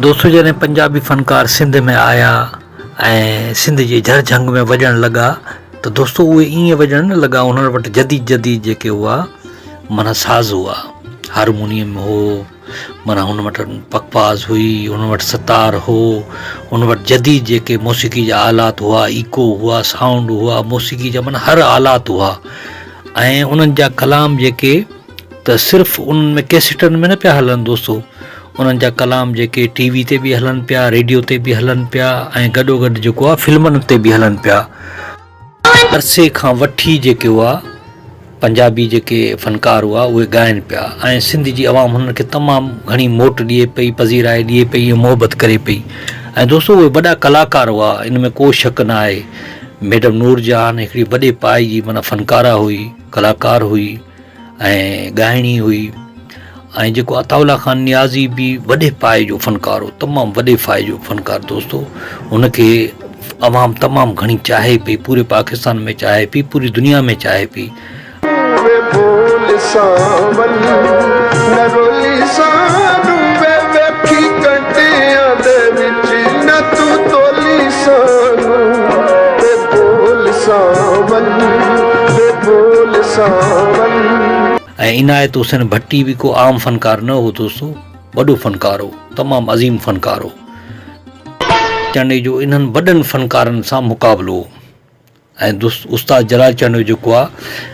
دوستو جڏهن پنجابي فنڪار سنڌ ۾ آيا ۽ سنڌ جي جھر جھنگ ۾ وڄڻ لڳا ته دوستو اهي ائين وڄڻ نه لڳا انهن وٽ جديد جديد جيڪي هئا معنيٰ ساز هئا هارمونيم هو معنيٰ هن وٽ پڪپاز هئي هن وٽ ستار هو هن وٽ جديد جيڪي موسيقي جا آلات هئا ايڪو هئا سائونڊ هئا موسيقي جا معنيٰ هر آلات هئا ۽ انهن جا ڪلام جيڪي ته صرف انهن ۾ ڪيسٽن ۾ نه پيا هلن دوستو انهن جا ڪلام جيڪي ٽي وي تي به هلن پيا ريڊيو تي به هلن پيا ۽ گڏو گڏ جيڪو آهي فلمن تي به هلن پيا. عرصي کان وٺي جيڪي هئا پنجابي جيڪي فنڪار هئا اهي ڳائن پيا ۽ سنڌ جي عوام هنن کي تمام گهڻي موٽ ڏئي پئي پذيرائي ڏئي پئي ۽ محبت ڪري پئي ۽ دوستو اهي وڏا ڪلاڪار هئا ان ۾ ڪو شڪ نه آهي ميڊم نور جهان هڪڙي وڏي پائي جي معنيٰ فنڪاره هئي ڪلاڪار هئي ۽ ڳائڻي هئي ۽ جيڪو عطاء الله خان نيازي به وڏي پائي جو فنڪار هو تمام وڏي فائي جو فنڪار دوستو هن کي عوام تمام گهڻي چاهي پئي پوري پاڪستان ۾ چاهي پئي پوري دنيا ۾ چاهي پئي. وي بول سانول نه رولي سانو وي ويکي ڪنڊيان دي وچ نه تون تولي سانو وي بول سانول وي بول سانول. ۽ عنايت حسين ڀٽي به ڪو عام فنڪار نه هو دوستو وڏو فنڪار هو تمام عظيم فنڪار هو. چانڊيي جو انهن وڏن فنڪارن سان مقابلو هو ۽ دوست استاد جلال چانڊيو جيڪو آ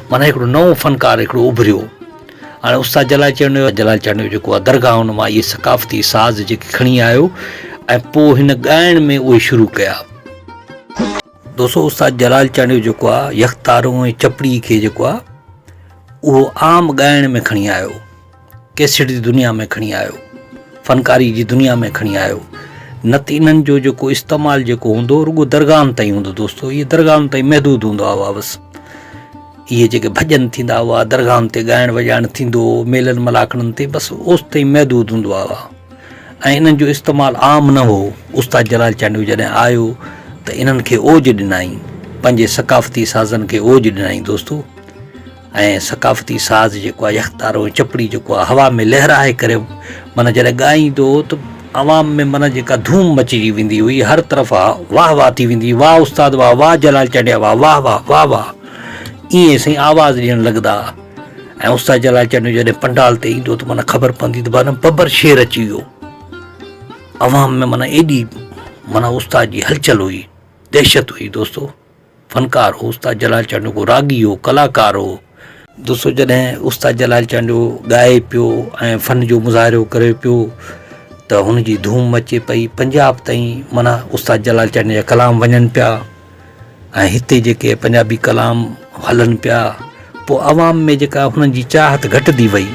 معنيٰ هڪڙو نئون فنڪار هڪڙو اڀريو هاڻي استاد جلال چانڊيو جلال چانڊيو جيڪو آ درگاهن مان اهي ثقافتي ساز جيڪي کڻي آيو ۽ پوء هن ڳائڻ ۾ اهي شروع ڪيا. دوستو استاد جلال چانڊيو جيڪو آ يختارو ۽ چپڙي کي جيڪو آ اهو عام ڳائڻ ۾ کڻي آيو ڪيسٽ جي دنيا ۾ کڻي آيو فنڪاري جي دنيا ۾ کڻي آيو نه ته انهن جو جيڪو استعمال جيڪو هوندو رڳو درگاهن تائين هوندو دوستو اهي درگاهن تائين محدود هوندا هئا بس اهي جيڪي ڀڄن ٿيندا هئا درگاهن تي ڳائڻ وڄائڻ ٿيندو هو ميلن ملاکڙن تي بس اوستائين محدود هوندو هئا ۽ انهن جو استعمال عام نه هو. استاد جلال چانڊيو جڏهن آيو ته انهن کي اوج ڏنائين، پنهنجي ثقافتي سازن کي اوج ڏنائين دوستو ۽ ثقافتي ساز جيڪو آهي يختارو ۽ چپڙي جيڪو آهي هوا ۾ لهرائي ڪري معنيٰ جڏهن ڳائيندو هو ته عوام ۾ معنيٰ جيڪا ڌوم مچجي ويندي هئي هر طرف واهه واهه ٿي ويندي هئي واهه استاد واهه واهه جلال چانڊيا واهه واهه واهه واهه واهه ائين سائين آواز ڏيڻ لڳندا ها. ۽ استاد جلال چانڊيو جڏهن پنڊال تي ايندو ته معنيٰ خبر پوندي ته معنيٰ ببر شير اچي ويو. عوام ۾ معنيٰ ايڏي معنيٰ استاد جي هلچل هئي، دهشت هئي دوستو. فنڪار هو استاد جلال چانڊيو ڪو راڳي هو، ڪلاڪار هو. دوستو جڏهن استاد جلال چانڊيو ڳائي پيو ۽ فن جو مظاهرو ڪري پيو ته هن جي ڌوم مچي پئي، پنجاب تائين معنيٰ استاد جلال چانڊيي جا ڪلام وڃن پيا. ۽ هتي جيڪي پنجابي ڪلام هلن پيا پوء عوام ۾ جيڪا هنن جي چاهت گهٽندي وئي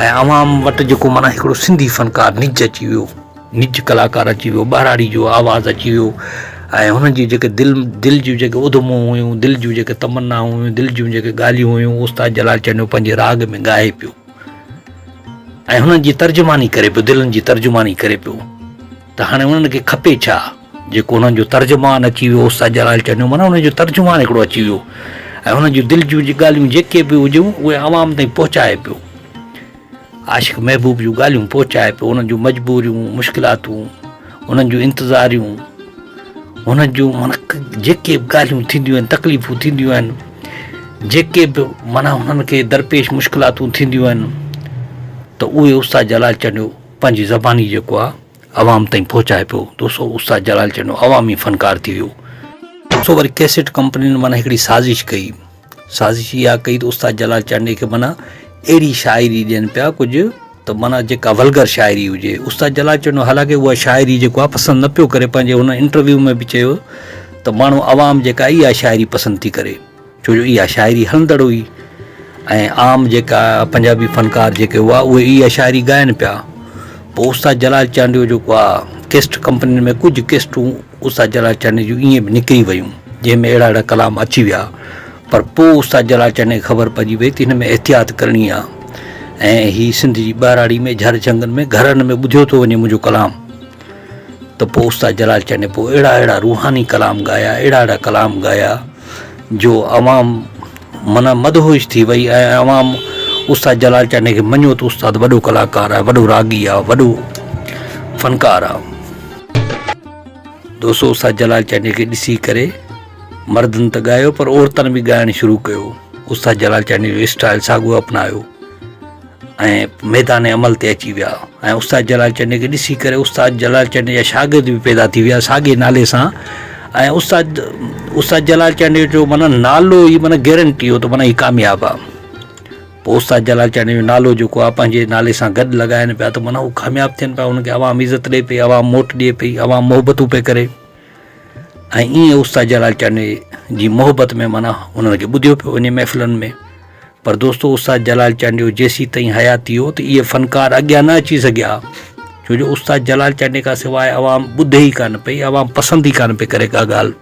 ۽ عوام وٽ جيڪو معنيٰ هڪڙو سنڌي فنڪار نج اچي ويو نج ڪلاڪار اچي ويو ٻهراڙي جو آواز اچي ويو ۽ هنن جي جيڪي دل دل جون جيڪي اڌمون هيون دل جون جيڪي تمنائون هيون دل جون جيڪي ڳالهيون هيون استاد جلال چانڊيو پنهنجي راڳ ۾ ڳائي پيو ۽ هنن جي ترجماني ڪري پيو دلن جي ترجماني ڪري پيو ته هاڻي انهن کي کپي ڇا؟ جيڪو انهن جو ترجمان اچي ويو استاد جلال چانڊيو معنيٰ انهن جو ترجمان هڪڙو اچي ويو ۽ انهن جون دل جون ڳالهيون جيڪي به هجون اهي عوام تائين پهچائي پيو. عاشق محبوب جون ڳالهيون پهچائي پيو، انهن جون مجبوريون، مشڪلاتون، انهن جون انتظاريون، انهن جون معنيٰ جيڪي به ڳالهيون ٿينديون آهن، تڪليفون ٿينديون آهن، جيڪي به معنيٰ انهن کي درپيش مشڪلاتون ٿينديون آهن ته اهي استاد جلال چانڊيو پنهنجي زباني جيڪو آهي عوام تائين پهچائي پيو. دوستو استاد جلال چانڊيو عوامي فنڪار ٿي ويو. سو وري ڪيسٽ ڪمپنين معنيٰ هڪڙي سازش ڪئي. سازش اها ڪئي ته استاد جلال چانڊيي کي معنيٰ اهڙي شاعري ڏين پيا ڪجهه ته معنيٰ جيڪا ولگر شاعري هجي. استاد جلال چانڊيو حالانڪه اها شاعري جيڪو آهي پسند نه پيو ڪري پنهنجي هن انٽرويو ۾ به چيو ته ماڻهو عوام جيڪا اها شاعري پسند ٿي ڪري. ڇو جو اها شاعري هلندڙ هئي ۽ عام جيڪا پنجابي فنڪار جيڪي هئا اهي اها شاعري ڳائن پيا. پوء استاد جلال چانڊيو جيڪو آ ڪيسٽ ڪمپنين ۾ ڪجهه ڪيسٽون استاد جلال چانڊيي جون ائين به نڪري ويون جنهن ۾ اهڙا اهڙا ڪلام اچي ويا پر پوء استاد جلال چانڊيي کي خبر پئجي وئي ته هن ۾ احتياط ڪرڻي آ ۽ هي سنڌ جي ٻهراڙي ۾ جهر جهنگن ۾ گهرن ۾ ٻڌيو ٿو وڃي منهنجو ڪلام. ته پوء استاد جلال چانڊيي پوء اهڙا اهڙا روحاني ڪلام ڳايا اهڙا اهڙا ڪلام ڳايا جو عوام معنيٰ مدهوش ٿي وئي ۽ عوام استاد جلال چانڊيي کي مڃيو ته استاد وڏو ڪلاڪار آهي وڏو راڳي آهي وڏو فنڪار آ. دوستو استاد جلال چانڊيي کي ڏسي ڪري مردن ته ڳايو پر عورتن به ڳائڻ شروع ڪيو. استاد جلال چانڊيي جو اسٽائل ساڳيو اپنايو ۽ ميدان عمل تي اچي ويا ۽ استاد جلال چانڊيي کي ڏسي ڪري استاد جلال چانڊيي جا شاگرد به پيدا ٿي ويا ساڳي نالي سان ۽ استاد استاد جلال چانڊيو جو معنيٰ نالو ئي معنيٰ گيرنٽي هو ته معنيٰ هي ڪامياب آ. پوء استاد جلال چانڊيو جو نالو جيڪو آ پنهنجي نالي سان گڏ لڳائن پيا ته معنيٰ هو ڪامياب ٿين پيا، انهن کي عوام عزت ڏئي پئي، عوام موٽ ڏئي پئي، عوام محبتون پئي ڪري ۽ ائين استاد جلال چانڊيي جي محبت ۾ معنيٰ انهن کي ٻڌيو پيو وڃي محفلن ۾. پر دوستو استاد جلال چانڊيو جيسين تائين حياتي هو ته اهي فنڪار اڳيان نه اچي سگهيا ڇو جو استاد جلال چانڊيي کان سواء عوام ٻڌي ئي ڪانه پئي، عوام پسند ئي ڪانه پئي ڪري ڪا ڳالهه.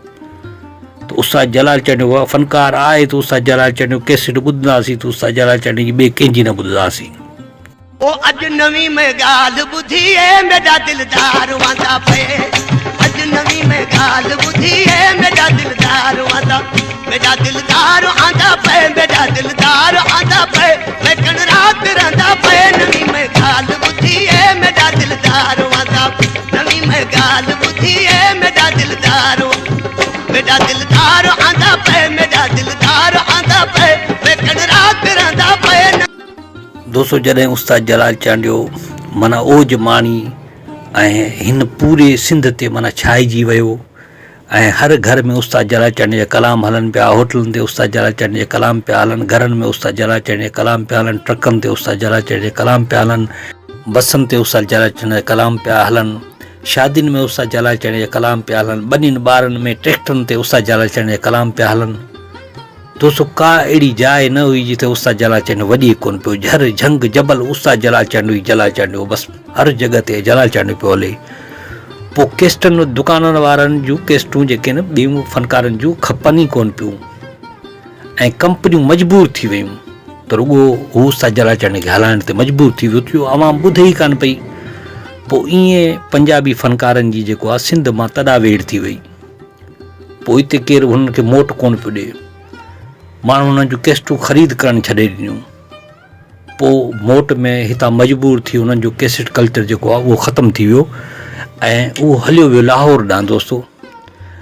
ته استاد جلال چانڊيو واهه فنڪار آهي ته استاد جلال چانڊيو ڪيسٽ ٻڌنداسين ته استاد جلال چانڊيو جي ٻئي ڪنهن جي نه ٻڌنداسين. او اڄ نوين ۾ ڳالهه ٻڌي اي ميڏا دلدار واندا پئي اڄ نوين ۾ ڳالهه ٻڌي اي ميڏا دلدار واندا ميڏا دلدار آندا پئي ميڏا دلدار آندا پئي ويڪڻ رات رهندا پئي نوين ۾ ڳالهه ٻڌي اي ميڏا دلدار واندا نوين ۾ ڳالهه ٻڌي اي ميڏا دلدار ميڏا دلدار آندا پئي ميڏا دلدار آندا پئي ويڪڻ رات رهندا پئي. دوستو جڏهن استاد جلال چانڊيو معنيٰ اوج ماڻي ۽ هن پوري سنڌ تي معنيٰ ڇائجي ويو ۽ هر گهر ۾ استاد جلال چانڊيي جا ڪلام هلن پيا هوٽلن تي استاد جلال چانڊيي جا ڪلام پيا هلن گهرن ۾ استاد جلال چانڊيي جا ڪلام پيا هلن ٽرڪن تي استاد جلال چانڊيي جا ڪلام پيا هلن بسن تي استاد جلال چانڊيي جا ڪلام پيا هلن شادين ۾ استاد جلال چانڊيي جا ڪلام پيا هلن ٻنين ٻارن ۾ ٽريڪٽرن تي استاد جلال چانڊيي جا ڪلام پيا هلن دوستو ڪا اهڙي جاء نه هئي جتي استاد جلال چانڊيو وڄي ڪونه پيو جھر جھنگ جبل استاد جلال چانڊيو ئي جلال چانڊيو بس هر جڳهه تي جلال چانڊيو پيو هلي پوء ڪيسٽن دڪانن وارن جون ڪيسٽون جيڪي آهن ٻين فنڪارن جون کپن ئي ڪونه پيون ۽ ڪمپنيون مجبور ٿي ويون ته رڳو هو استاد جلال چانڊيي کي هلائڻ تي مجبور ٿي ويو ٿيو عوام ٻڌي ئي ڪانه پئي پوء ائين پنجابي فنڪارن جي جيڪو آهي سنڌ مان تڏا ويڙهه ٿي وئي پوء اتي ڪير به هنن کي موٽ ڪونه پيو ڏئي. ماڻهن هنن جون ڪيسٽون خريد ڪرڻ ڇڏي ڏنيون. پوء موٽ ۾ هتان مجبور ٿي هنن جو ڪيسٽ ڪلچر جيڪو آهي اهو ختم ٿي ويو ۽ اهو هليو ويو لاهور ڏانهن دوستو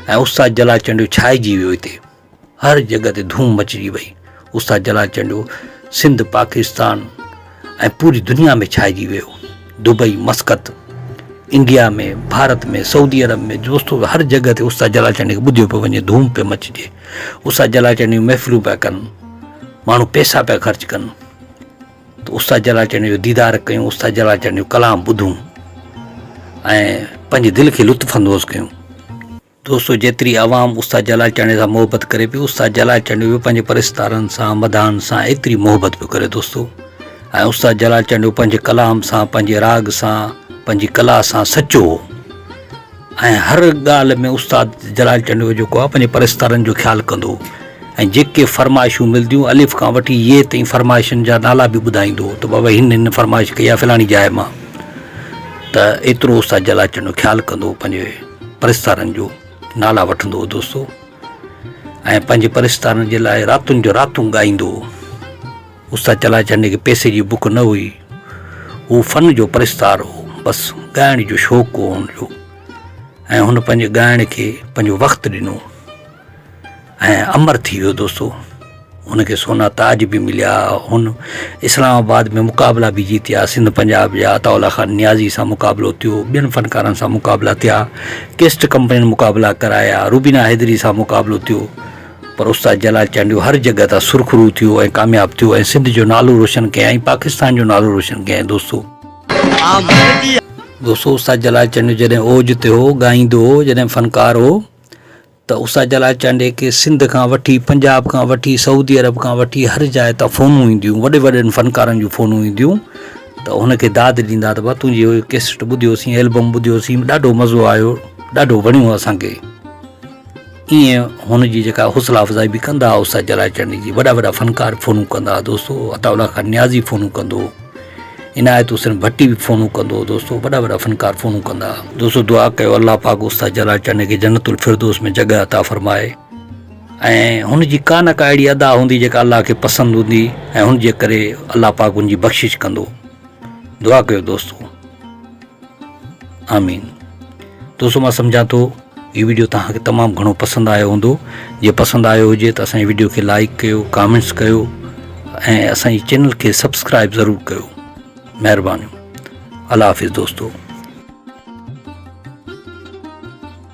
۽ استاد جلال چانڊيو ڇائجي ويو هتي. هر جڳهه تي ڌوم مچجي وئي. استاد جلال چانڊيو سنڌ، پاڪستان ۽ پوري دنيا ۾ ڇائجي ويو. دبئي، مسقط، انڊيا ۾، ڀارت ۾، سعودي عرب ۾ دوستو هر جڳهه تي استاد جلال چانڊيي کي ٻڌيو پيو وڃي، ڌوم پئي مچجي. استاد جلال چانڊيي جون محفلون پيا ڪن، ماڻهو پئسا پيا خرچ ڪن ته استاد جلال چانڊيي جو ديدار ڪيون، استاد جلال چانڊيي جو ڪلام ٻڌون ۽ پنهنجي دل کي لطف اندوز ڪيون. دوستو جيتري عوام استاد جلال چانڊيي سان محبت ڪري پيو استاد جلال چانڊيو به پنهنجي پرستارن سان مداحن سان ايتري محبت پيو ڪري دوستو ۽ استاد جلال چانڊيو پنهنجي ڪلام سان پنهنجي راڳ سان پنهنجي ڪلا سان سچو هو ۽ هر ڳالهه ۾ استاد جلال چانڊيو جيڪو آهي پنهنجي پرستارن جو خيال ڪندو هو ۽ جيڪي فرمائشون ملديون الف کان وٺي يي تائين فرمائشن جا نالا به ٻڌائيندو هو ته بابا هن هن فرمائش ڪئي آهي فلاڻي جاء مان ته ايترو استاد جلال چانڊيو خيال ڪندو هو پنهنجي پرستارن جو نالا وٺندو هو دوستو ۽ پنهنجي پرستارن جي لاء راتن جو راتون ڳائيندو هو. استاد چلا چنڊ کي پئسي جي بک نه هئي. هو فن جو پرستار هو. بس ڳائڻ جو شوق هو هن جو ۽ هن پنهنجي ڳائڻ کي پنهنجو وقت ڏنو. ۽ امر ٿي ويو دوستو هن کي سونا تاج به مليا هن اسلام آباد ۾ مقابلا به جيتيا سنڌ پنجاب جا عطاء الله خان نيازي سان مقابلو ٿيو ٻين فنڪارن سان مقابلا ٿيا ڪيسٽ ڪمپنين مقابلا ڪرايا روبينا حيدري سان مقابلو ٿيو پر استاد جلال چانڊيو هر جڳهه تان سرخرو ٿيو ۽ ڪامياب ٿيو ۽ سنڌ جو نالو روشن ڪيائين پاڪستان جو نالو روشن ڪيائين دوستو دوستو استاد جلال چانڊيو جڏهن اوج تي هو ڳائيندو هو جڏهن فنڪار هو ته استاد جلال چانڊيي کي سنڌ کان وٺي پنجاب کان وٺي سعودي عرب کان وٺي هر جاء تان فونون اينديون وڏي وڏن فنڪارن جون فونون اينديون ته هن کي داد ڏيندا ته بابا تنهنجي اهو ڪيسٽ ٻڌيوسين البم ٻڌيوسين ڏاڍو مزو آيو ڏاڍو وڻيو اسان کي ائين هن جي جيڪا حوصلا افزائي به ڪندا هئا استاد جلال چانڊيي جي وڏا وڏا فنڪار فونون ڪندا هئا دوستو عطاء الله خان نيازي فونون ڪندو هو عنايت حسين ڀٽي به فونون ڪندو هو دوستو وڏا وڏا فنڪار فونون ڪندا ها. دوستو دعا ڪيو الله پاڪ استاد جلال چانڊيي کي جنت الفردوس ۾ جڳهه عطا فرمائي ۽ هن جي ڪا نه ڪا اهڙي ادا هوندي جيڪا الله کي پسند هوندي ۽ هن جي ڪري الله پاڪ هن جي بخشش ڪندو دعا ڪيو دوستو. آمين. دوستو مان سمجهان ٿو هي ويڊيو توهان کي تمام گهڻو پسند آيو هوندو جي پسند آيو هجي ته اسان جي ويڊيو کي لائڪ ڪيو ڪامينٽس ڪيو ۽ اسان جي چينل کي سبسڪرائب ضرور ڪيو مهربانيون الله حافظ دوستو.